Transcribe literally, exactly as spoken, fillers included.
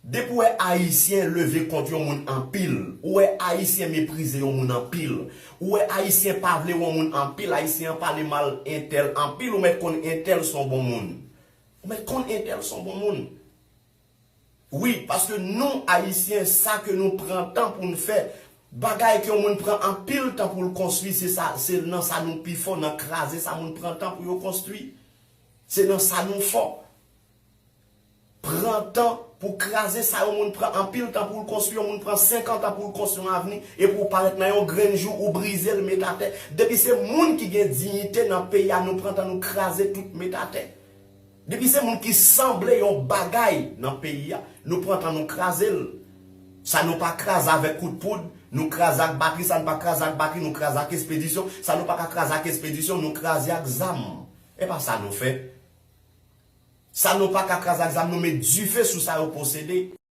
Depi w wè Ayisyen leve kont yon moun anpil, ou wè Ayisyen meprize yon moun anpil, ou wè Ayisyen pa vle yon moun anpil, Ayisyen an pale mal entèl anpil, ou mèt konn entèl se yon bon moun. Ou mèt konn entèl se yon bon moun. Wi, paske nou, Ayisyen, sa ke nou pran tan pou n fè, bagay ke yon moun pran anpil tan pou l konstwi, se sa, se nan sa nou pi fò, nan kraze sa moun pran tan pou yo konstwi. Se nan sa nou fò. Pran tan pou kraze sa yon moun pran anpil tan pou l konstwi, yon moun pran senkant an pou l konstwi yon avni, epi w parèt nan yon grenn jou, ou brize l, met atè. Depi se moun ki gen diyite nan peyi a, nou pran tan nou kraze tout, met atè. Depi se moun ki sanble yon bagay nan peyi a, nou pran tan nou kraze l. Sa nou pa kraze avèk kout poud, nou kraze ak batri, sa nou pa kraze ak batri, nou kraze ak espedisyon, sa nou pa ka kraze ak espedisyon, nou kraze ak zam. E pa sa nou fè. Sa nou pa ka kraze ak zam, nou met dife sou sa yo posede.